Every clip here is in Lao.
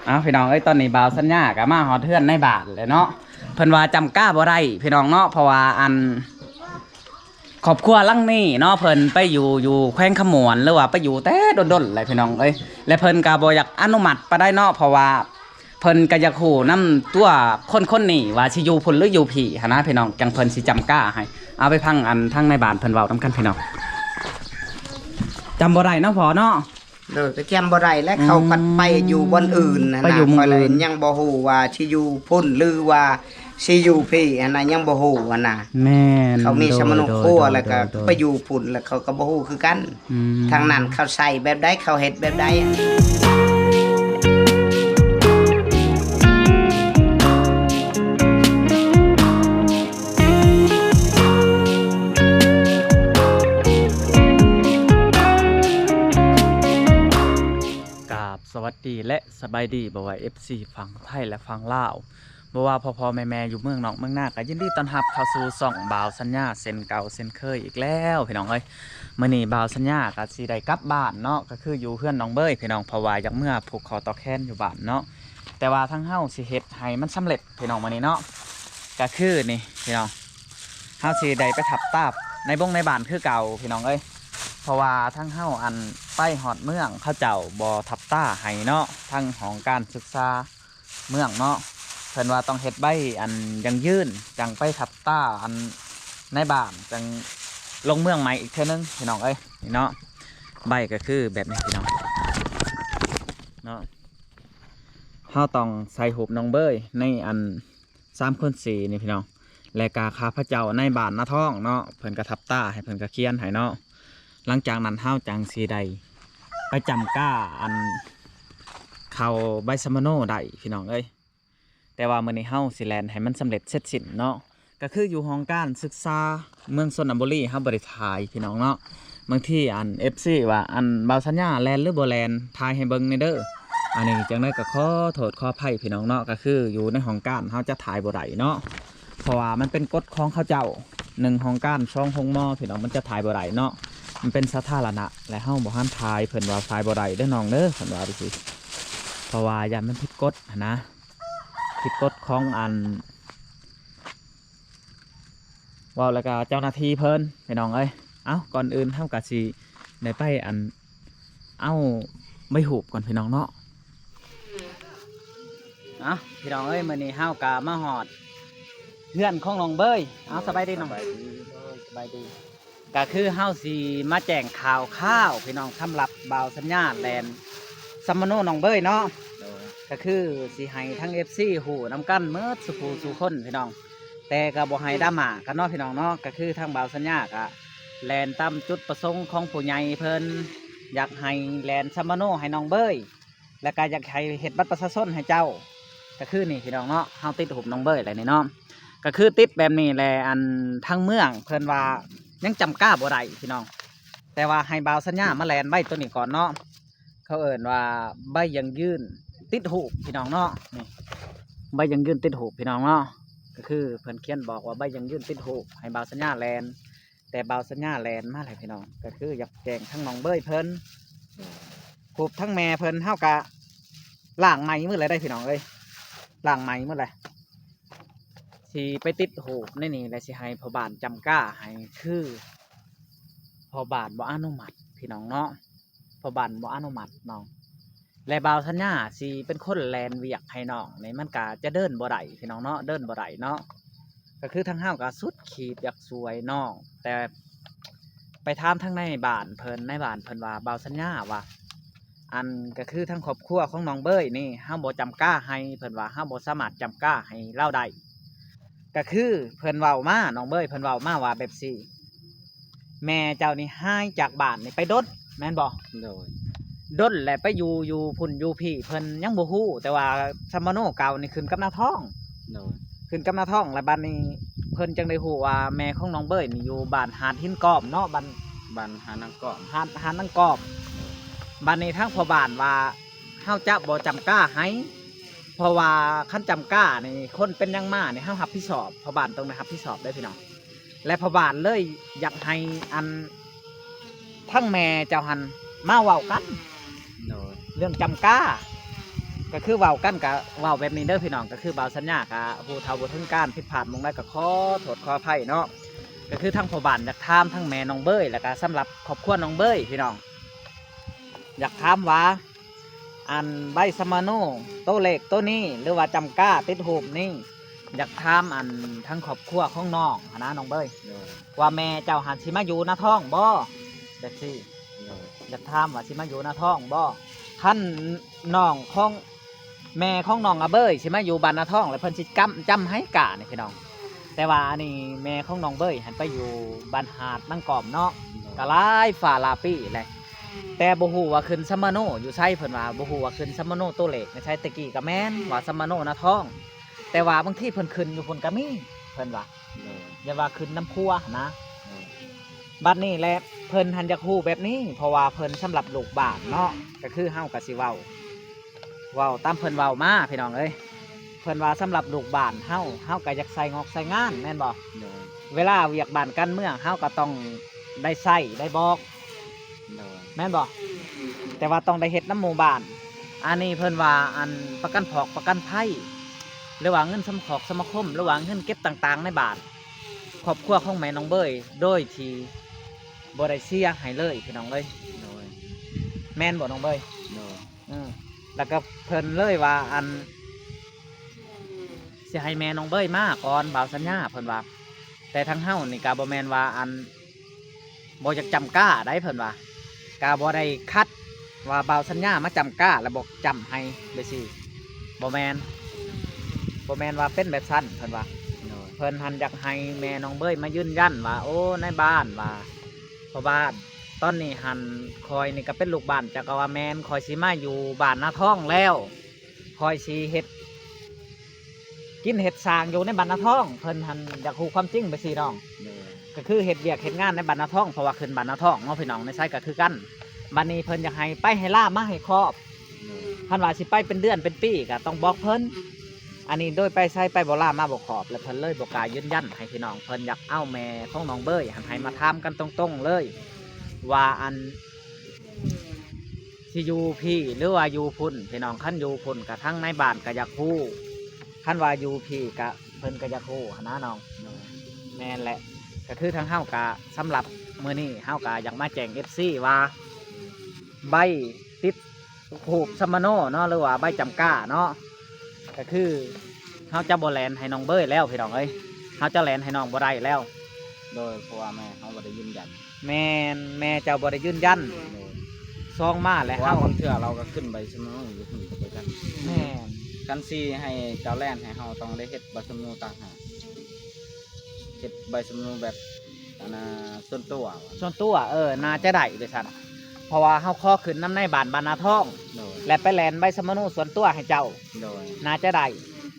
ເອົາ ພີ່ນ້ອງເອີຍ ຕອນນີ້ບ່າວສັນຍາກໍມາຮອດເຮືອນນາຍບ້ານແລ້ວເນາະ. ເພິ່ນວ່າຈຳກາບໍ່ໄດ້ພີ່ນ້ອງເນາະ ເພາະວ່າອັນ ຄອບຄົວຫຼັງນີ້ເນາະ ເພິ່ນໄປຢູ່ ຢູ່ແຂວງຄຳມ່ວນ ຫຼືວ່າໄປຢູ່ແຕ່ດົນໆແລ້ວພີ່ນ້ອງເອີຍ. ແລະເພິ່ນກໍບໍ່ຢາກອະນຸມັດປານໃດເນາະ ເພາະວ່າເພິ່ນກໍຢາກຮູ້ນຳຕົວຄົນໆນີ້ວ່າຊິຢູ່ພຸ້ນ ຫຼືຢູ່ພີ້ຫັ້ນນະພີ່ນ້ອງ ຈັ່ງເພິ່ນຊິຈຳກາໃຫ້. ເອົາ ໄປຟັງອັນທາງນາຍບ້ານເພິ່ນເວົ້ານຳກັນພີ່ນ້ອງ. ຈຳບໍ່ໄດ້ເນາະພໍ່ເນາະ. ໂດຍ ກໍຈຳບໍ່ໄດ້ແລ້ວ ອືມ ເຂົາພັດໄປຢູ່ບ່ອນອື່ນຫັ້ນນະ ໄປຢູ່ເມືອງອື່ນ ຂ້ອຍລະຍັງບໍ່ຮູ້ວ່າຊິຢູ່ພຸ້ນ ຫຼືວ່າຊິຢູ່ພີ້ຫັ້ນນະ ຍັງບໍ່ຮູ້ຫັ້ນນະ. ແມ່ນ ເຂົາມີສຳມະໂນຄົວ ໂດຍ ແລ້ວກໍ ໂດຍ ໂດຍ ໄປຢູ່ພຸ້ນ ແລ້ວເຂົາກໍບໍ່ຮູ້ຄືກັນ. ອືມ ທາງນັ້ນເຂົາໃຊ້ແບບໃດ ເຂົາເຮັດແບບໃດ. ກາບສະຫວັດດີ ແລະ ສະບາຍດີ ບໍ່ວ່າເອັຟຊີຝັ່ງໄທ ແລະ ຝັ່ງລາວ ບໍ່ວ່າພໍ່ໆແມ່ໆຢູ່ເມືອງນອກເມືອງນາ ກໍຍິນດີຕ້ອນຮັບເຂົ້າສູ່ຊ່ອງບ່າວສັນຍາເຊັ່ນເກົ່າເຊັ່ນເຄີຍອີກແລ້ວພີ່ນ້ອງເອີຍ. ມື້ນີ້ບ່າວສັນຍາກໍຊິໄດ້ກັບບ້ານເນາະ ກໍຄືຢູ່ເຮືອນນ້ອງເບີຍພີ່ນ້ອງ ເພາະວ່າຢາກເມືອຜູກຂໍ້ຕໍ່ແຂນຢູ່ບ້ານເນາະ. ແຕ່ວ່າທາງເຮົາຊິເຮັດໃຫ້ມັນສຳເລັດພີ່ນ້ອງມື້ນີ້ເນາະ ກໍຄືນີ້ພີ່ນ້ອງ ເຮົາຊິໄດ້ໄປທັບຕາໃນບົງໃນບ້ານຄືເກົ່າພີ່ນ້ອງເອີຍ. ເພາະວ່າທາງເຮົາ ອັນ ໄປຮອດເມືອງ ເຂົາເຈົ້າບໍ່ທັບຕາໃຫ້ເນາະ ທາງຫ້ອງການສຶກສາເມືອງເນາະ ເພິ່ນວ່າຕ້ອງເຮັດໃບ ອັນ ຢັ້ງຢືນ ຈັ່ງໄປທັບຕາ ອັນ ໃນບ້ານ ຈັ່ງລົງເມືອງໃໝ່ອີກເທື່ອໜຶ່ງພີ່ນ້ອງເອີຍ. ນີ້ເນາະ ໃບກໍຄືແບບນີ້ພີ່ນ້ອງເນາະ. ເຮົາຕ້ອງໃສ່ຮູບນ້ອງເບີຍໃນ ອັນ ສາມຄູນສີ່ນີ້ພີ່ນ້ອງ ແລະກະຂ້າພະເຈົ້ານາຍບ້ານນາທອງເນາະ ເພິ່ນກະທັບຕາໃຫ້ ເພິ່ນກະຂຽນໃຫ້ເນາະ. ຫຼັງຈາກນັ້ນເຮົາຈັ່ງຊິໄດ້ໄປຈຳກາ ອັນ ເຂົ້າໃບສຳມະໂນໄດ້ພີ່ນ້ອງເອີຍ. ແຕ່ວ່າມື້ນີ້ເຮົາຊິແລ່ນໃຫ້ມັນສຳເລັດເສັດສິ້ນເນາະ ກະຄືຢູ່ຫ້ອງການສຶກສາເມືອງຊົນນະບູລີ ເຮົາບໍ່ໄດ້ຖ່າຍພີ່ນ້ອງເນາະ. ບາງທີ ອັນ ເອັຟຊີ ວ່າ ອັນ ບ່າວສັນຍາແລ່ນຫຼືບໍ່ແລ່ນ ຖ່າຍໃຫ້ເບິ່ງແດ່ເດີ. ອັນນີ້ຈັ່ງໃດກໍຂໍໂທດຂໍອະໄພພີ່ນ້ອງເນາະ ກໍຄືຢູ່ໃນຫ້ອງການເຮົາຈະຖ່າຍບໍ່ໄດ້ເນາະ ເພາະວ່າມັນເປັນກົດຂອງເຂົາເຈົ້າ ໜຶ່ງຫ້ອງການ ສອງໂຮງໝໍພີ່ນ້ອງ ມັນຈະຖ່າຍບໍ່ໄດ້ເນາະ ມັນເປັນສາທາລະນະ ແລະເຮົາບໍ່ຫັນຖ່າຍ ເພິ່ນວ່າຖ່າຍບໍ່ໄດ້ເດີນ້ອງເດີ ເພິ່ນວ່າຈັ່ງຊີ້ ເພາະວ່າຢ້ານມັນຜິດກົດຫັ້ນນະ ຜິດກົດຂອງ ອັນ ເວົ້າແລ້ວກໍເຈົ້າໜ້າທີ່ເພິ່ນພີ່ນ້ອງເອີຍ. ເອົ້າ ກ່ອນອື່ນເຮົາກໍຊິໄດ້ໄປ ອັນ ເອົາໃບຫູບກ່ອນພີ່ນ້ອງເນາະ. ເອົ້າ ພີ່ນ້ອງເອີຍ ມື້ນີ້ເຮົາກໍມາຮອດເຮືອນຂອງນ້ອງເບີຍ. ເອົ້າ ສະບາຍດີນ້ອງ ສະບາຍດີ ໂດຍ ສະບາຍດີ. ກໍຄືເຮົາຊິມາແຈ້ງຂ່າວຄາວພີ່ນ້ອງ ສຳລັບບ່າວສັນຍາແລ່ນສຳມະໂນນ້ອງເບີຍເນາະ ໂດຍ ກໍຄືຊິໃຫ້ທັງເອັຟຊີຮູ້ນຳກັນໝົດສູ່ຜູ້ສູ່ຄົນພີ່ນ້ອງ ແຕ່ກໍບໍ່ໃຫ້ດຣາມາກັນເນາະພີ່ນ້ອງເນາະ. ກໍຄືທາງບ່າວສັນຍາກໍແລ່ນຕາມຈຸດປະສົງຂອງຜູ້ໃຫຍ່ເພິ່ນ ຢາກໃຫ້ແລ່ນສຳມະໂນໃຫ້ນ້ອງເບີຍ ແລ້ວກໍຢາກໃຫ້ເຮັດບັດປະຊາຊົນໃຫ້ເຈົ້າ ກໍຄືນີ້ພີ່ນ້ອງເນາະ ເຮົາຕິດຮູບນ້ອງເບີຍແລ້ວນີ້ເນາະ ກໍຄືຕິດແບບນີ້ແຫຼະ. ອັນ ທາງເມືອງເພິ່ນວ່າຍັງຈຳກາບໍ່ໄດ້ພີ່ນ້ອງ ແຕ່ວ່າໃຫ້ບ່າວສັນຍາມາແລ່ນໃບໂຕນີ້ກ່ອນເນາະ ເຂົາເອີ້ນວ່າໃບຢັ້ງຢືນຕິດຫູບພີ່ນ້ອງເນາະ ນີ້ ໃບຢັ້ງຢືນຕິດຫູບພີ່ນ້ອງເນາະ ກໍຄືເພິ່ນຂຽນບອກວ່າໃບຢັ້ງຢືນຕິດຫູບ ໃຫ້ບ່າວສັນຍາແລ່ນ ແຕ່ບ່າວສັນຍາແລ່ນມາແລ້ວພີ່ນ້ອງ ກໍຄືຢາກແຈ້ງທາງນ້ອງເບີຍເພິ່ນ ຮູບທາງແມ່ເພິ່ນ ເຮົາກະລ້າງໃໝ່ໝົດແລ້ວເດ້ພີ່ນ້ອງເອີຍ ລ້າງໃໝ່ໝົດແລ້ວ ຊິໄປຕິດຮູບໃນນີ້ ແລະ ຊິໃຫ້ພໍ່ບ້ານຈຳກາໃຫ້ ຄືພໍ່ບ້ານບໍ່ອະນຸມັດພີ່ນ້ອງເນາະ ພໍ່ບ້ານບໍ່ອະນຸມັດນ້ອງ ແລະ ບ່າວສັນຍາຊິເປັນຄົນແລ່ນວຽກໃຫ້ນ້ອງນີ້ ມັນກະຈະເດີນບໍ່ໄດ້ພີ່ນ້ອງເນາະ ເດີນບໍ່ໄດ້ເນາະ. ກໍຄືທາງເຮົາກໍສຸດຂີດຢາກຊ່ວຍນ້ອງ ແຕ່ໄປຖາມທາງນາຍບ້ານເພິ່ນ ນາຍບ້ານເພິ່ນວ່າ ບ່າວສັນຍາວ່າ ອັນ ກໍຄືທາງຄອບຄົວຂອງນ້ອງເບີຍນີ້ ເຮົາບໍ່ຈຳກາໃຫ້ ເພິ່ນວ່າເຮົາບໍ່ສາມາດຈຳກາໃຫ້ລາວໄດ້ ກໍຄືເພິ່ນເວົ້າມາ ນ້ອງເບີຍເພິ່ນເວົ້າມາວ່າແບບຊີ້ ແມ່ເຈົ້ານີ້ຫາຍຈາກບ້ານນີ້ໄປດົນ ແມ່ນບໍ່? ໂດຍ ດົນແຫຼະ ໄປຢູ່ ຢູ່ພຸ້ນຢູ່ພີ້ ເພິ່ນຍັງບໍ່ຮູ້ ແຕ່ວ່າສຳມະໂນເກົ່ານີ້ຂຶ້ນກັບນາທອງ ໂດຍ ຂຶ້ນກັບນາທອງ ແລ້ວບັດນີ້ເພິ່ນຈຶ່ງໄດ້ຮູ້ວ່າແມ່ຂອງນ້ອງເບີຍນີ້ຢູ່ບ້ານຫາດຫີນກອມເນາະ ບ້ານ ບ້ານຫາດນາງກອມ ຫາດ ຫາດນາງກອມ. ບັດນີ້ທາງພໍ່ບ້ານວ່າ ເຮົາຈະບໍ່ຈຳກາໃຫ້ ເພາະວ່າຄັນຈຳການີ້ ຄົນເປັນຫຍັງມານີ້ ເຮົາຮັບຜິດຊອບ ພໍ່ບ້ານຕ້ອງໄດ້ຮັບຜິດຊອບເດ້ພີ່ນ້ອງ. ແລະ ພໍ່ບ້ານເລີຍຢາກໃຫ້ ອັນ ທັງແມ່ເຈົ້າຫັ້ນມາເວົ້າກັນ ໂດຍ ເລື່ອງຈຳກາ ກໍຄືເວົ້າກັນ ກໍເວົ້າແບບນີ້ເດີພີ່ນ້ອງ, ກໍຄືບ່າວສັນຍາກໍຮູ້ເທົ່າບໍ່ເຖິງການ, ຜິດພາດໝ່ອງໃດກໍຂໍໂທດຂໍອະໄພເນາະ. ກໍຄືທາງພໍ່ບ້ານຢາກຖາມທັງແມ່ນ້ອງເບີຍ ແລ້ວກໍສຳລັບຄອບຄົວນ້ອງເບີຍພີ່ນ້ອງ, ຢາກຖາມວ່າ ອັນໃບສຳມະໂນໂຕເລກໂຕນີ້ ຫຼືວ່າຈ້ຳກາຕິດຮູບນີ້ ຢາກຖາມອັນທາງຄອບຄົວຂອງນ້ອງຫັ້ນນະ ນ້ອງເບີຍ ໂດຍ ວ່າແມ່ເຈົ້າຫັ້ນຊິມາຢູ່ນາທອງບໍ່ ແບບຊີ້ ໂດຍ ຢາກຖາມວ່າຊິມາຢູ່ນາທອງບໍ່? ຄັນນ້ອງຂອງ ແມ່ຂອງນ້ອງອາເບີຍຊິມາຢູ່ບ້ານນາທອງ ແລ້ວເພິ່ນຊິກຳ ຈຳໃຫ້ການີ້ພີ່ນ້ອງ. ແຕ່ວ່າອັນນີ້ແມ່ຂອງນ້ອງເບີຍຫັ້ນໄປຢູ່ບ້ານຫາດນາງກອມເນາະ ໂດຍ ກໍຫຼາຍຟ້າຫຼາຍປີແຫຼະ ແຕ່ບໍ່ຮູ້ວ່າຂຶ້ນສຳມະໂນຢູ່ໃສ ເພິ່ນວ່າບໍ່ຮູ້ວ່າຂຶ້ນສຳມະໂນໂຕເລກໃນໃສ. ແຕ່ກີ້ກໍແມ່ນວ່າສຳມະໂນນາທອງ ແຕ່ວ່າບາງທີເພິ່ນຂຶ້ນຢູ່ພຸ້ນກໍມີ ເພິ່ນວ່າ ໂດຍ ຢ່າວ່າຂຶ້ນນຳຄົວຫັ້ນນະ ໂດຍ ບັດນີ້ແຫຼະ ເພິ່ນຫັ້ນຢາກຮູ້ແບບນີ້ ເພາະວ່າເພິ່ນສຳລັບລູກບ້ານເນາະ ກໍຄືເຮົາກໍຊິເວົ້າ ເວົ້າຕາມເພິ່ນເວົ້າມາພີ່ນ້ອງເອີຍ. ເພິ່ນວ່າສຳລັບລູກບ້ານເຮົາ ເຮົາກໍຢາກໃສ່ງອກໃສ່ງານແມ່ນບໍ່? ໂດຍ ເວລາວຽກບ້ານການເມືອງເຮົາກໍຕ້ອງໄດ້ໃຊ້ໄດ້ບອກ ໂດຍ ແມ່ນບໍ່? ແຕ່ວ່າຕ້ອງໄດ້ເຮັດນຳໝູ່ບ້ານ. ອັນນີ້ເພິ່ນວ່າອັນປະກັນພອກປະກັນໄພ ຫຼືວ່າເງິນສຳຄອກສະມາຄົມ ຫຼືວ່າເງິນເກັບຕ່າງໆໃນບ້ານ ຄອບຄົວຂອງແມ່ນ້ອງເບີຍ ໂດຍທີ່ບໍ່ໄດ້ເສຍໃຫ້ເລີຍພີ່ນ້ອງເອີຍ. ໂດຍ ແມ່ນບໍ່ນ້ອງເບີຍ? ໂດຍ ເອີ ແລ້ວກໍເພິ່ນເລີຍວ່າ ອັນ ຊິໃຫ້ແມ່ນ້ອງເບີຍມາກ່ອນ ບ່າວສັນຍາ ເພິ່ນວ່າ. ແຕ່ທາງເຮົານີ້ກໍບໍ່ແມ່ນວ່າ ອັນ ບໍ່ຢາກຈ້ຳກ້າໃດ ເພິ່ນວ່າ ກໍບໍ່ໄດ້ຂັດວ່າບ່າວສັນຍາມາຈ້ຳກ້າແລ້ວບໍ່ຈ້ຳໃຫ້ ແບບຊີ້ ບໍ່ແມ່ນ ບໍ່ແມ່ນວ່າເປັນແບບຊັ້ນ ເພິ່ນວ່າ. ໂດຍ ເພິ່ນຫັ້ນຢາກໃຫ້ແມ່ນ້ອງເບີຍມາຢືນຢັນວ່າ ໂອ້ ນາຍບ້ານວ່າ ພໍ່ບ້ານ ຕອນນີ້ຫັ້ນຂ້ອຍນີ້ກໍເປັນລູກບ້ານເຈົ້າ ກໍວ່າແມ່ນ ຂ້ອຍຊິມາຢູ່ບ້ານນາທອງແລ້ວ ຂ້ອຍຊິເຮັດກິນເຮັດສ້າງຢູ່ໃນບ້ານນາທອງ. ເພິ່ນຫັ້ນຢາກຮູ້ຄວາມຈິງໄປຊີ້ນ້ອງ ໂດຍ ກໍຄືເຮັດວຽກເຮັດງານໃນບ້ານນາທອງ ເພາະວ່າຂຶ້ນບ້ານນາທອງເນາະພີ່ນ້ອງ ໃນໄຊກໍຄືກັນ. ບັດນີ້ເພິ່ນຢາກໃຫ້ໄປໃຫ້ລາມາໃຫ້ຄອບ ໂດຍ ຄັນວ່າຊິໄປເປັນເດືອນເປັນປີກໍຕ້ອງບອກເພິ່ນ. ອັນນີ້ໂດຍໄປໃສໄປບໍ່ລາມາບໍ່ຄອບ ແລ້ວເພິ່ນເລີຍບໍ່ກ້າຢືນຢັນໃຫ້ພີ່ນ້ອງ. ເພິ່ນຢາກເອົາແມ່ຂອງນ້ອງເບີຍຫັ້ນໃຫ້ມາຖາມກັນຕົງໆເລີຍ ວ່າອັນ ຊິຢູ່ພີ້ ຫຼືວ່າຢູ່ພຸ້ນ ພີ່ນ້ອງ. ຄັນຢູ່ພຸ້ນກະທາງນາຍບ້ານກະຢາກຮູ້ ຄັນວ່າຢູ່ພີ້ກະເພິ່ນກະຢາກຮູ້ຫັ້ນນະນ້ອງ. ໂດຍ ແມ່ນແຫຼະ ກະຄືທາງເຮົາກະ ສຳລັບມື້ນີ້ເຮົາກະຢາກມາແຈ້ງເອັຟຊີວ່າ ໃບຕິດຮູບສຳມະໂນເນາະ ຫຼືວ່າໃບຈ້ຳກ້າເນາະ ກະຄືເຮົາຈະບໍ່ແລ່ນໃຫ້ນ້ອງເບີຍແລ້ວພີ່ນ້ອງເອີຍ ເຮົາຈະແລ່ນໃຫ້ນ້ອງບໍ່ໄດ້ແລ້ວ. ໂດຍ ເພາະວ່າແມ່ເຮົາບໍ່ໄດ້ຢືນຢັນ. ແມ່ນ ແມ່ເຈົ້າບໍ່ໄດ້ຢືນຢັນ. ໂດຍ ຊອງມາແລ້ວ ເຮົາ ບາງເທື່ອລາວກໍຂຶ້ນໃບສຳມະໂນຢູ່ພຸ້ນກໍໄດ້ກັນ. ແມ່ນ ຄັນຊິໃຫ້ເຈົ້າແລ່ນໃຫ້ເຮົາຕ້ອງໄດ້ເຮັດໃບສຳມະໂນຕ່າງຫາກ ເຮັດໃບສຳມະໂນແບບ ອັນນ່າ ສ່ວນຕົວ ສ່ວນຕົວ ເອີ ໜ້າຈະໄດ້ໄປຊັ້ນ ເພາະວ່າເຮົາຂໍຂຶ້ນນຳນາຍບ້ານບ້ານນາທອງ ໂດຍ ແລະໄປແລ່ນໃບສຳມະໂນສ່ວນຕົວໃຫ້ເຈົ້າ. ໂດຍ ໜ້າຈະໄດ້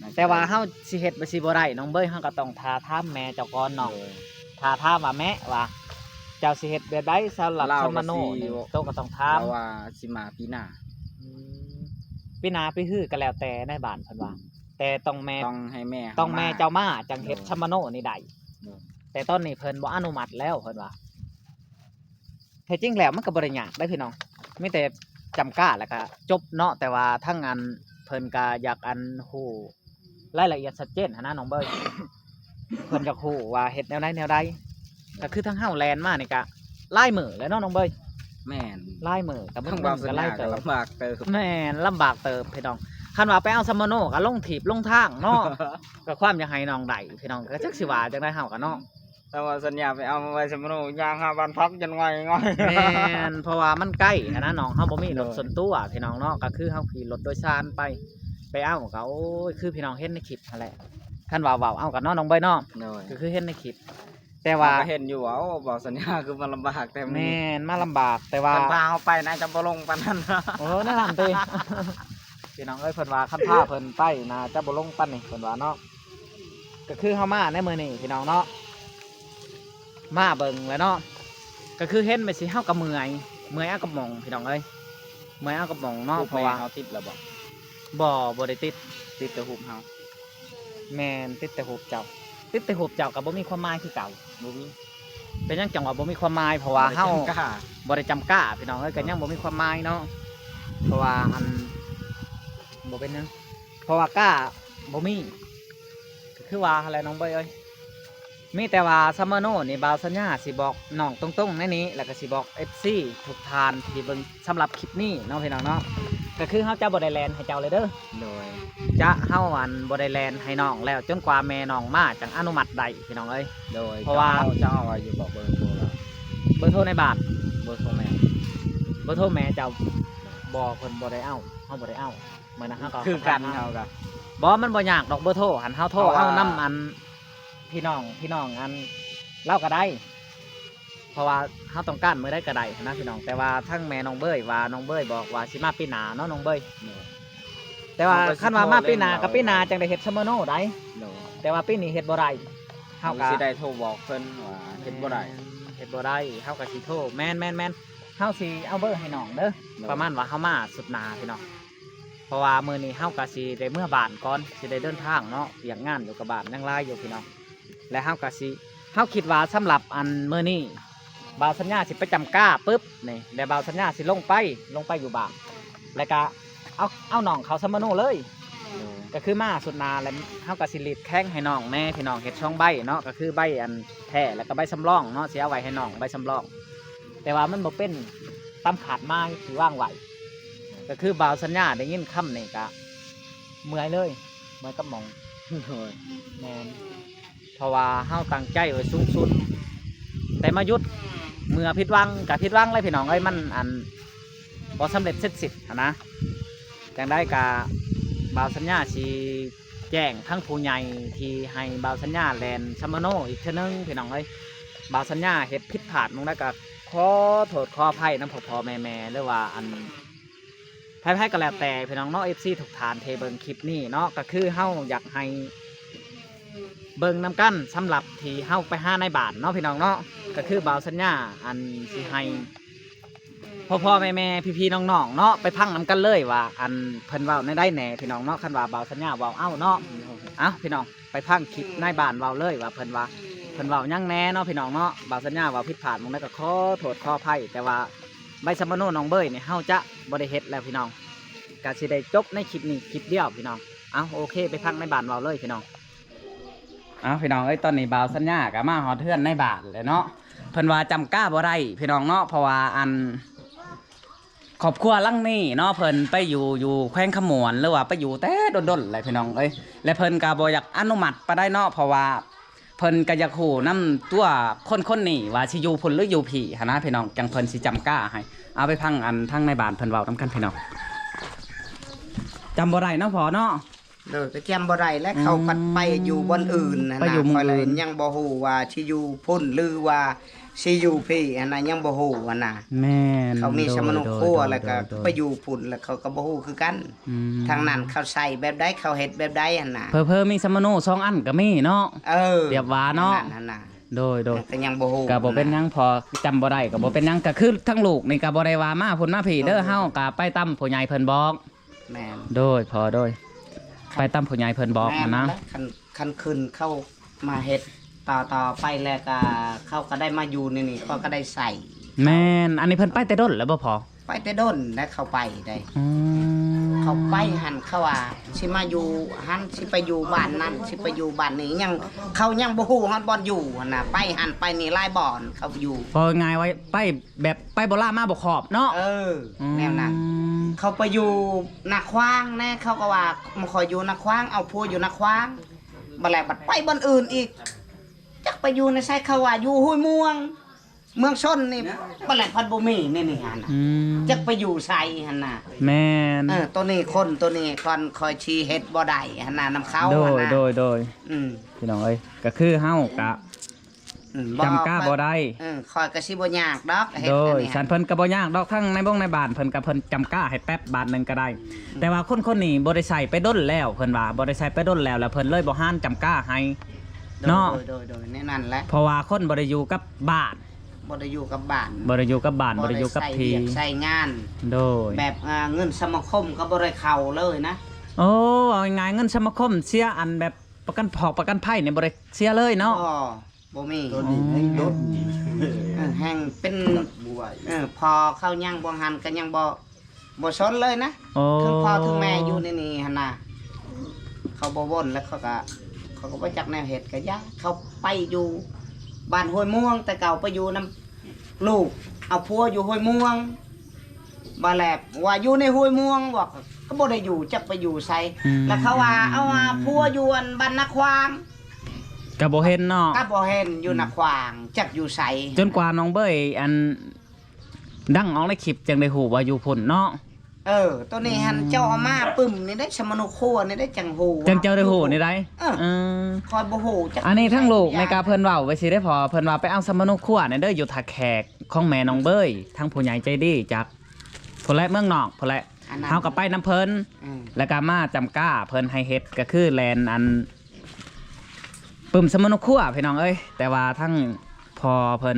ໜ້າຈະໄດ້ ແຕ່ວ່າເຮົາຊິເຮັດໄປຊິບໍ່ໄດ້ ນ້ອງເບີຍ ເຮົາກໍຕ້ອງຖ້າຖາມແມ່ເຈົ້າກ່ອນເນາະ. ໂດຍ ຖ້າຖາມວ່າ ແມ່ ວ່າເຈົ້າຊິເຮັດແບບໃດສຳລັບສຳມະໂນນີ້ ໂຕກໍຕ້ອງຖາມ ລາວວ່າຊິມາປີໜ້າ. ອືມ ປີໜ້າປີຮືກໍແລ້ວແຕ່ນາຍບ້ານເພິ່ນວ່າ ແຕ່ຕ້ອງແມ່ ຕ້ອງໃຫ້ແມ່ ຕ້ອງແມ່ເຈົ້າມາຈັ່ງເຮັດສຳມະໂນນີ້ໄດ້. ໂດຍ ແຕ່ຕອນນີ້ເພິ່ນບໍ່ອະນຸມັດແລ້ວເພິ່ນວ່າ. ແທ້ຈິງແລ້ວມັນກໍບໍ່ໄດ້ຍາກເດ້ພີ່ນ້ອງ ມີແຕ່ຈ້ຳກ້າແລ້ວກໍຈົບເນາະ. ແຕ່ວ່າທາງອັນ ເພິ່ນກໍຢາກອັນຮູ້ລາຍລະອຽດຊັດເຈນຫັ້ນນະນ້ອງເບີຍ ເພິ່ນຢາກຮູ້ວ່າເຮັດແນວໃດແນວໃດ. ກໍຄືທາງເຮົາແລ່ນມານີ້ກໍຫຼາຍມື້ແລ້ວເນາະນ້ອງເບີຍ. ແມ່ນ ຫຼາຍມື້ກໍເບິ່ງ ກໍຫຼາຍເຕີບ ລຳບາກເຕີບ. ແມ່ນ ລຳບາກເຕີບພີ່ນ້ອງ. ຄັນວ່າໄປເອົາສຳມະໂນກໍລົງຖີບລົງທາງເນາະ ກໍຄວາມຢາກໃຫ້ນ້ອງໄດ້ພີ່ນ້ອງ ກໍຈັກຊິວ່າຈັ່ງໃດເຮົາກໍເນາະ. ແຕ່ວ່າສັນຍາໄປເອົາໄວ້ສຳມະໂນ ຍ່າງຫາບ້ານພັກຈົນງ່ອຍໆ. ແມ່ນ ເພາະວ່າມັນໃກ້ຫັ້ນນະນ້ອງ ເຮົາບໍ່ມີລົດ ໂດຍ ສ່ວນຕົວພີ່ນ້ອງເນາະ ກໍຄືເຮົາຂີ່ລົດໂດຍສານໄປ ໄປເອົາກໍ ໂອ້ຍ ຄືພີ່ນ້ອງເຫັນໃນຄລິບຫັ້ນແຫຼະ. ຄັນວ່າເວົ້າເອົາກັນເນາະນ້ອງເບີຍເນາະ ໂດຍ ກໍຄືເຫັນໃນຄລິບ ແຕ່ວ່າ ເຮົາກໍເຫັນຢູ່ວ່າ ໂອ້ ບໍ່ ສັນຍາຄືມາລຳບາກແຕ່ ແມ່ນ ມາລຳບາກ ແຕ່ວ່າ ຄັນພາເຮົາໄປໜ້າຈະບໍ່ລົງປານນັ້ນ. ໂອ້ ແນວນັ້ນຕິ ພີ່ນ້ອງເອີຍ ເພິ່ນວ່າຄັນພາເພິ່ນໄປໜ້າຈະບໍ່ລົງປານນີ້ ເພິ່ນວ່າເນາະ. ກໍຄືເຮົາມາໃນມື້ນີ້ພີ່ນ້ອງເນາະ ມາເບິ່ງແຫຼະເນາະ ກໍຄືເຫັນແບບຊີ້ເຮົາກໍເມື່ອຍ ເມື່ອຍເອົາກະໝ່ອງພີ່ນ້ອງເອີຍ ເມື່ອຍເອົາກະໝ່ອງເນາະ. ເພາະວ່າເຮົາຕິດແລ້ວບໍ່? ບໍ່ ບໍ່ໄດ້ຕິດ ຕິດແຕ່ຮູບເຮົາ. ແມ່ນ ຕິດແຕ່ຮູບເຈົ້າ ຕິດແຕ່ຮູບເຈົ້າກໍບໍ່ມີຄວາມໝາຍຄືເກົ່າ. ບໍ່ມີ. ເປັນຫຍັງຈັ່ງວ່າບໍ່ມີຄວາມໝາຍ? ເພາະວ່າເຮົາ ບໍ່ໄດ້ຈ້ຳກ້າ ພີ່ນ້ອງເອີຍ ກໍຍັງບໍ່ມີຄວາມໝາຍເນາະ. ເພາະວ່າອັນ ບໍ່ເປັນຫຍັງ ເພາະວ່າກ້າບໍ່ມີ ກໍຄືວ່າຫັ້ນແຫຼະນ້ອງເບີຍເອີຍ. ມີແຕ່ວ່າຊຳມະໂນນີ້ ບ່າວສັນຍາຊິບອກນ້ອງຕົງໆໃນນີ້ ແລ້ວກໍຊິບອກເອັຟຊີທຸກທ່ານທີ່ເບິ່ງສຳລັບຄລິບນີ້ເນາະ ພີ່ນ້ອງເນາະ. ກໍຄືເຮົາຈະບໍ່ໄດ້ແລ່ນໃຫ້ເຈົ້າເລີຍເດີ. ໂດຍ ຈະ ເຮົາ ອັນ ບໍ່ໄດ້ແລ່ນໃຫ້ນ້ອງແລ້ວ ຈົນກວ່າແມ່ນ້ອງມາຈັ່ງອະນຸມັດໄດ້ ພີ່ນ້ອງເອີຍ. ໂດຍ ເພາະວ່າ ເຈົ້າເອົາ ເຈົ້າເອົາຢູ່ບໍ່ ເບີໂທລາວ? ເບີໂທໃນບ້ານ. ເບີໂທແມ່? ເບີໂທແມ່ເຈົ້າ? ບໍ່ ເພິ່ນບໍ່ໄດ້ເອົາ ເຮົາບໍ່ໄດ້ເອົາ. ມື້ນັ້ນເຮົາກໍ ຄືກັນ ເຮົາກໍ ບໍ່ ມັນບໍ່ຍາກດອກ ເບີໂທຫັ້ນ ເຮົາໂທເອົານຳອັນ ພີ່ນ້ອງ ພີ່ນ້ອງອັນລາວກໍໄດ້ ເພາະວ່າເຮົາຕ້ອງການມື້ໃດກໍໄດ້ຫັ້ນນະ ພີ່ນ້ອງ. ແຕ່ວ່າທາງແມ່ນ້ອງເບີຍວ່າ ນ້ອງເບີຍບອກວ່າຊິມາປີໜ້າເນາະ ນ້ອງເບີຍ. ໂດຍ ແຕ່ວ່າ ເຮົາກໍຊິ ຄັນວ່າມາປີໜ້າ ໂທເລື່ອງ ກັບປີໜ້າ ເຮົາ ຈັ່ງໄດ້ເຮັດຊຳມະໂນໄດ໋. ໂດຍ ແຕ່ວ່າປີນີ້ເຮັດບໍ່ໄດ້ ເຮົາກໍ ເຮົາກໍຊິໄດ້ໂທບອກເພິ່ນວ່າເຮັດບໍ່ໄດ້ ແມ່ນ ເຮັດບໍ່ໄດ້ ເຮົາກໍຊິໂທ ແມ່ນໆໆ ເຮົາຊິເອົາເບີໃຫ້ນ້ອງເດີ. ໂດຍ ປະມານວ່າເຮົາມາສຸດໜ້າ ພີ່ນ້ອງ ເພາະວ່າມື້ນີ້ເຮົາກໍຊິໄດ້ເມືອບ້ານກ່ອນ ຊິໄດ້ເດີນທາງເນາະ ວຽກງານຢູ່ກັບບ້ານຍັງຫຼາຍຢູ່ ພີ່ນ້ອງ. ແລະເຮົາກໍຊິ ເຮົາຄິດວ່າສຳລັບອັນມື້ນີ້ ບ່າວສັນຍາຊິໄປຈຳກ້າປຶບນີ້ ແລະບ່າວສັນຍາຊິລົງໄປ ລົງໄປຢູ່ບ້ານ ແລ້ວກະເອົາ ເອົານ້ອງເຂົ້າຊຳມະໂນເລີຍ. ໂດຍ ກໍຄືມາສຸດໜ້າ ແລ້ວເຮົາກໍຊິລີດແຂ້ງໃຫ້ນ້ອງແດ່ ພີ່ນ້ອງ ເຮັດສອງໃບເນາະ ກໍຄືໃບອັນແທ້ ແລ້ວກໍໃບສຳລອງເນາະ ຊິເອົາໄວ້ໃຫ້ນ້ອງໃບສຳລອງ. ແຕ່ວ່າມັນບໍ່ເປັນຕາມຄາດໝາຍທີ່ວາງໄວ້ ກໍຄືບ່າວສັນຍາໄດ້ຍິນຄຳນີ້ກະເມື່ອຍເລີຍ ເມື່ອຍກັບໝ່ອງ. ໂດຍ ແມ່ນ ເພາະວ່າເຮົາຕັ້ງໃຈໄວ້ສູງສຸດ ແຕ່ມາຢຸດເມື່ອຜິດຫວັງກະຜິດຫວັງເລີຍ ພີ່ນ້ອງເອີຍ ມັນອັນບໍ່ສຳເລັດເສັດສິ້ນຫັ້ນນະ. ຈັ່ງໃດກະບ່າວສັນຍາຊິແຈ້ງທາງຜູ້ໃຫຍ່ທີ່ໃຫ້ບ່າວສັນຍາແລ່ນຊຳມະໂນອີກເທື່ອໜຶ່ງ ພີ່ນ້ອງເອີຍ. ບ່າວສັນຍາເຮັດຜິດພາດໝ່ອງໃດກະຂໍໂທດຂໍອະໄພນຳພໍ່ໆແມ່ໆ ຫຼືວ່າອັນ ໃຜໆກໍແລ້ວແຕ່ ພີ່ນ້ອງເນາະ ເອັຟຊີທຸກທ່ານທີ່ເບິ່ງຄລິບນີ້ເນາະ ກໍຄືເຮົາຢາກໃຫ້ເບິ່ງນຳກັນ ສຳລັບທີ່ເຮົາໄປຫານາຍບ້ານເນາະ ພີ່ນ້ອງເນາະ. ກໍຄືບ່າວສັນຍາ ອັນ ຊິໃຫ້ພໍ່ໆແມ່ໆ ພີ່ໆນ້ອງໆເນາະ ໄປຟັງນຳກັນເລີຍວ່າ ອັນ ເພິ່ນເວົ້າແນວໃດແດ່ ພີ່ນ້ອງເນາະ. ຄັນວ່າບ່າວສັນຍາເວົ້າເອົາເນາະ ເອົາ ພີ່ນ້ອງ ໄປຟັງຄລິບນາຍບ້ານເວົ້າເລີຍວ່າເພິ່ນວ່າ ເພິ່ນເວົ້າຫຍັງແດ່ເນາະ ພີ່ນ້ອງເນາະ. ບ່າວສັນຍາເວົ້າຜິດພາດໝ່ອງໃດກໍຂໍໂທດຂໍອະໄພ ແຕ່ວ່າ ໃບສຳມະໂນນ້ອງເບີຍນີ້ ເຮົາຈະບໍ່ໄດ້ເຮັດແລ້ວ ພີ່ນ້ອງ ກະຊິໄດ້ຈົບໃນຄລິບນີ້ຄລິບດຽວ ພີ່ນ້ອງ. ເອົາ ໂອເຄ ໄປຟັງນາຍບ້ານເວົ້າເລີຍ ພີ່ນ້ອງ. ເອົາ ພີ່ນ້ອງເອີຍ ຕອນນີ້ບ່າວສັນຍາກໍມາຮອດເຮືອນນາຍບ້ານແລ້ວເນາະ. ເພິ່ນວ່າຈຳກ້າບໍ່ໄດ້ ພີ່ນ້ອງເນາະ ເພາະວ່າ ອັນ ຄອບຄົວຫຼັງນີ້ເນາະ ເພິ່ນໄປຢູ່ ຢູ່ແຂວງຄຳມ່ວນ ຫຼືວ່າໄປຢູ່ແຕ່ດົນໆແລ້ວ ພີ່ນ້ອງເອີຍ. ແລະເພິ່ນກໍບໍ່ຢາກອະນຸມັດປານໃດເນາະ ເພາະວ່າ ເພິ່ນກໍຢາກຮູ້ນຳຕົວຄົນໆນີ້ວ່າຊິຢູ່ພຸ້ນຫຼືຢູ່ພີ້ຫັ້ນນະ ພີ່ນ້ອງ ຈັ່ງເພິ່ນຊິຈຳກ້າໃຫ້. ເອົາ ໄປຟັງອັນທາງນາຍບ້ານເພິ່ນເວົ້ານຳກັນ ພີ່ນ້ອງ. ຈຳບໍ່ໄດ້ເນາະພໍ່ເນາະ? ໂດຍ ກໍຈຳບໍ່ໄດ້ແຫຼະ. ອືມ ເຂົາພັດໄປຢູ່ບ່ອນອື່ນຫັ້ນນະ ໄປຢູ່ໝ່ອງອື່ນ ຂ້ອຍລະຍັງບໍ່ຮູ້ວ່າຊິຢູ່ພຸ້ນຫຼືວ່າຊິຢູ່ພີ້ຫັ້ນນະ ຍັງບໍ່ຮູ້ຫັ້ນນະ. ແມ່ນ ເຂົາມີ ໂດຍ ສຳມະໂນ ໂດຍ ຄົວ ໂດຍ ແລ້ວກໍ ໂດຍ ໂດຍ ໄປຢູ່ພຸ້ນ ແລ້ວເຂົາກໍບໍ່ຮູ້ຄືກັນ. ອືມ ທາງນັ້ນເຂົາໃຊ້ແບບໃດ ເຂົາເຮັດແບບໃດຫັ້ນນະ. ເຜີໆມີສຳມະໂນສອງອັນກໍມີເນາະ. ເອີ ລຽບວ່າເນາະ ອັນນັ້ນຫັ້ນນະ. ໂດຍ ໂດຍ ກໍຍັງບໍ່ຮູ້ ກໍບໍ່ເປັນຫຍັງ ພໍຈຳບໍ່ໄດ້ກໍບໍ່ເປັນຫຍັງ. ກໍຄືທາງລູກນີ້ກໍບໍ່ໄດ້ວ່າມາພຸ້ນມາພີ້ເດີ ໂດຍ ເຮົາກໍໄປຕາມຜູ້ໃຫຍ່ເພິ່ນບອກ. ແມ່ນ ໂດຍ ພໍ່ ໂດຍ ໄປຕາມຜູ້ໃຫຍ່ເພິ່ນບອກຫັ້ນນະ. ແມ່ນແຫຼະ ຄັນ ຄັນຄືນເຂົາມາເຮັດຕໍ່ໆໄປແລ້ວກໍ ເຂົາກໍໄດ້ມາຢູ່ໃນນີ້ ເຂົາກໍໄດ້ໃຊ້. ແມ່ນ ອັນນີ້ເພິ່ນໄປແຕ່ດົນແລ້ວບໍ່ພໍ່? ໄປແຕ່ດົນແລ້ວ ເຂົາໄປໄດ໋. ອືມ ເຂົາໄປຫັ້ນ ເຂົາວ່າຊິມາຢູ່ຫັ້ນ ຊິໄປຢູ່ບ້ານນັ້ນ ຊິໄປຢູ່ບ້ານນີ້ ຍັງ ເຂົາຍັງບໍ່ຮູ້ຮອດບ່ອນຢູ່ຫັ້ນນະ. ໄປຫັ້ນໄປນີ້ຫຼາຍບ່ອນ ເຂົາຢູ່ ເວົ້າງ່າຍໆວ່າໄປແບບໄປບໍ່ລາມາບໍ່ຂອບເນາະ. ເອີ ອືມ ແນວນັ້ນ. ເຂົາໄປຢູ່ນາຂວາງແດ່ ເຂົາກໍວ່າມາຂໍຢູ່ນາຂວາງ ເອົາຜົວຢູ່ນາຂວາງ. ບັດແລ້ວບັດໄປບ່ອນອື່ນອີກ ຈັກໄປຢູ່ໃນໃສ ເຂົາວ່າຢູ່ຫ້ວຍມ່ວງ ເມືອງຊົນນີ້ ບັດແລ້ວພັດບໍ່ມີໃນນີ້ຫັ້ນນະ. ອືມ ຈັກໄປຢູ່ໃສຫັ້ນນະ. ແມ່ນ ເອີ ໂຕນີ້ຄົນໂຕນີ້ຄອນ ຂ້ອຍຊິເຮັດບໍ່ໄດ້ຫັ້ນນະ ນຳເຂົາ. ໂດຍ ຫັ້ນນະ ໂດຍ ໂດຍ ອືມ ພີ່ນ້ອງເອີຍ ກໍຄືເຮົາກະ ອືມ ຈຳກ້າບໍ່ໄດ້. ເອີ ຂ້ອຍກໍຊິບໍ່ຍາກດອກເຮັດ. ໂດຍ ອັນນີ້ ສັນເພິ່ນກໍບໍ່ຍາກດອກ ທັງໃນບົງໃນບ້ານເພິ່ນກໍ ເພິ່ນຈຳກ້າໃຫ້ແປັບບາດໜຶ່ງກໍໄດ້. ອືມ ແຕ່ວ່າຄົນໆນີ້ບໍ່ໄດ້ໃຊ້ໄປດົນແລ້ວ ເພິ່ນວ່າບໍ່ໄດ້ໃຊ້ໄປດົນແລ້ວ ແລ້ວເພິ່ນເລີຍບໍ່ຫານຈຳກ້າໃຫ້ເນາະ. ໂດຍ ໂດຍ ໂດຍ ແນວນັ້ນແຫຼະ ເພາະວ່າຄົນບໍ່ໄດ້ຢູ່ກັບບ້ານ ບໍ່ໄດ້ຢູ່ກັບບ້ານ ບໍ່ໄດ້ຢູ່ກັບບ້ານ ບໍ່ໄດ້ຢູ່ກັບທີ່ ໃຊ້ວຽກໃຊ້ງານ. ໂດຍ ແບບ ອ່າ ເງິນສະມາຄົມກໍບໍ່ໄດ້ເຂົ້າເລີຍນະ. ໂອ້ ເວົ້າງ່າຍໆ ເງິນສະມາຄົມເສຍ ອັນແບບປະກັນພອກປະກັນໄພນີ້ບໍ່ໄດ້ເສຍເລີຍເນາະ. ບໍ່ ບໍ່ມີ ຕອນນີ້ຍັງດົນ ເອີ ແຮ່ງເປັນ ເອີ ພໍເຂົາຍັງບໍ່ຫັ້ນກໍຍັງບໍ່ ບໍ່ສົນເລີຍນະ. ໂອ້ ເຖິງພໍ່ເຖິງແມ່ຢູ່ໃນນີ້ຫັ້ນນະ ເຂົາບໍ່ວົນ ແລ້ວເຂົາກໍ ເຂົາກໍບໍ່ຈັກແນວເຮັດ ກໍຢ່າ ເຂົາໄປຢູ່ບ້ານຫ້ວຍມ່ວງ ແຕ່ເກົ່າໄປຢູ່ນຳລູກ ເອົາຜົວຢູ່ຫ້ວຍມ່ວງ ວ່າແລ້ວວ່າຢູ່ໃນຫ້ວຍມ່ວງ ວ່າກໍບໍ່ໄດ້ຢູ່ ຈັກໄປຢູ່ໃສ. ອືມ ແລ້ວເຂົາວ່າເອົາວ່າຜົວຢູ່ອັນບ້ານນາຂວາງ ກໍບໍ່ເຫັນເນາະ ກໍບໍ່ເຫັນຢູ່ ອືມ ນາຂວາງ ຈັກຢູ່ໃສ ຈົນກວ່ານ້ອງເບີຍອັນ ດັງອອກໃນຄລິບ ຈັ່ງໄດ້ຮູ້ວ່າຢູ່ພຸ້ນເນາະ. ເອີ ໂຕນີ້ຫັ້ນ ອືມ ເຈົ້າເອົາມາປຶ້ມນີ້ໄດ໋ ສຳມະໂນຄົວນີ້ໄດ໋ ຈັ່ງຮູ້ ຈັ່ງເຈົ້າໄດ້ຮູ້ນີ້ໄດ໋. ເອີ ເອີ ຂ້ອຍບໍ່ຮູ້ຈັກ ອັນນີ້ທາງລູກແມ່ກາເພິ່ນເວົ້າໄວ້ຊີ້ເດ້ ເພາະເພິ່ນວ່າໄປເອົາສຳມະໂນຄົວນີ້ເດີ ຢູ່ທ່າແຂກຂອງແມ່ນ້ອງເບີຍ ທາງຜູ້ໃຫຍ່ໃຈດີຈາກພຸ້ນແຫຼະ ເມືອງນອກພຸ້ນແຫຼະ ອັນນັ້ນ ເຮົາກໍໄປນຳເພິ່ນ ອືມ ແລ້ວກໍມາຈຳກາເພິ່ນໃຫ້ເຮັດ ກໍຄືແລ່ນອັນ ປຶ້ມສຳມະໂນຄົວ ພີ່ນ້ອງເອີຍ ແຕ່ວ່າທາງພໍ່ເພິ່ນ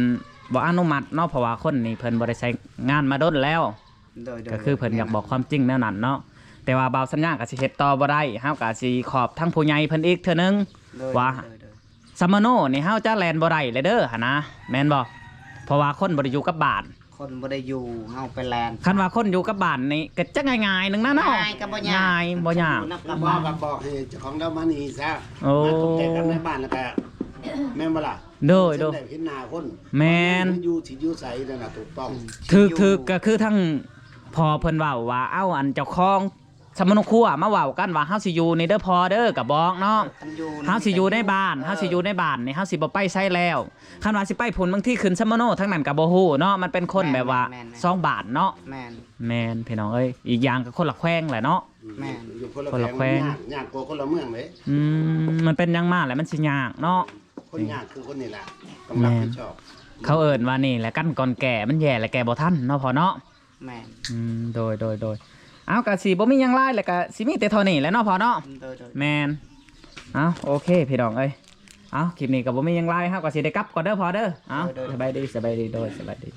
ບໍ່ອະນຸມັດເນາະ ເພາະວ່າຄົນນີ້ເພິ່ນບໍ່ໄດ້ໃຊ້ງານມາດົນແລ້ວ ໂດຍ ໂດຍ ກໍຄືເພິ່ນ ໂດຍ ຢາກບອກຄວາມຈິງແນວນັ້ນເນາະ. ແຕ່ວ່າບ່າວສັນຍາກໍຊິເຮັດຕໍ່ບໍ່ໄດ້ ເຮົາກໍຊິຂອບທາງຜູ້ໃຫຍ່ເພິ່ນອີກເທື່ອໜຶ່ງ ໂດຍ ວ່າ ໂດຍ ໂດຍ ສຳມະໂນນີ້ເຮົາຈະແລ່ນບໍ່ໄດ້ເລີຍເດີ ຫັ້ນນະ ແມ່ນບໍ່? ເພາະວ່າຄົນບໍ່ໄດ້ຢູ່ກັບບ້ານ ຄົນບໍ່ໄດ້ຢູ່ ເຮົາໄປແລ່ນ ຄັນວ່າຄົນຢູ່ກັບບ້ານນີ້ກໍຈັກງ່າຍໆໜຶ່ງນະເນາະ ງ່າຍກໍບໍ່ຍາກ ງ່າຍບໍ່ຍາກ ຢູ່ນຳກັບບ້ານ ກໍບອກໃຫ້ເຈົ້າຂອງລາວມານີ້ຊະ ໂອ້ ມາຕົກແຕ່ງກັບໃນບ້ານ ແລ້ວກໍ ແມ່ນບໍ່ລະ? ໂດຍ ໂດຍ ເຫັນໜ້າຄົນ ແມ່ນ ຢູ່ ຊິຢູ່ໃສນັ້ນນະ ຖືກຕ້ອງ ອືມ ຖືກ ຖືກ ກໍຄືທາງພໍ່ເພິ່ນເວົ້າວ່າ ເອົາອັນເຈົ້າຂອງ ສຳມະໂນຄົວມາເວົ້າກັນວ່າ ເຮົາຊິຢູ່ນີ້ເດີພໍ່ເດີ ກໍບອກເນາະ ເອີ ເຮົາຊິຢູ່ໃນບ້ານ ເອີ ເຮົາຊິຢູ່ໃນບ້ານນີ້ ເຮົາຊິບໍ່ໄປໃສແລ້ວ. ຄັນວ່າຊິໄປພຸ້ນ ບາງທີຂຶ້ນສຳມະໂນທາງນັ້ນກໍບໍ່ຮູ້ເນາະ ມັນເປັນຄົນ ແມ່ນ ແບບວ່າ ແມ່ນ ແມ່ນ ສອງບ້ານເນາະ ແມ່ນ ແມ່ນ ພີ່ນ້ອງເອີຍ ອີກຢ່າງກໍຄົນລະແຂວງແຫຼະເນາະ ອືມ ແມ່ນ ຢູ່ຄົນລະແຂວງ ຄົນລະແຂວງ ມັນຍາກ ຍາກກວ່າຄົນລະເມືອງເດ້ ອືມ ມັນເປັນຫຍັງມາແລ້ວມັນຊິຍາກເນາະ ຄົນຍາກຄືຄົນນີ້ແຫຼະ ຕ້ອງ ແມ່ນ ຮັບຜິດຊອບ ເຂົາເອີ້ນວ່ານີ້ແຫຼະ ກັນກ່ອນແກ່ ມັນແຍ່ແລ້ວແກ່ບໍ່ທັນເນາະພໍ່ເນາະ. ແມ່ນ ອືມ ໂດຍ ໂດຍ ໂດຍ ເອົາ ກະຊິບໍ່ມີຫຍັງຫຼາຍ ແລ້ວກະຊິມີແຕ່ເທົ່ານີ້ແຫຼະເນາະພໍ່ເນາະ ໂດຍ ໂດຍ ແມ່ນ ເອົາ ໂອເຄ ພີ່ນ້ອງເອີຍ ເອົາ ຄລິບນີ້ກໍບໍ່ມີຫຍັງຫຼາຍ ເຮົາກໍຊິໄດ້ກັບກ່ອນເດີພໍ່ເດີ ເອົາ ໂດຍ ໂດຍ ສະບາຍດີ ສະບາຍດີ ໂດຍ ສະບາຍດີ.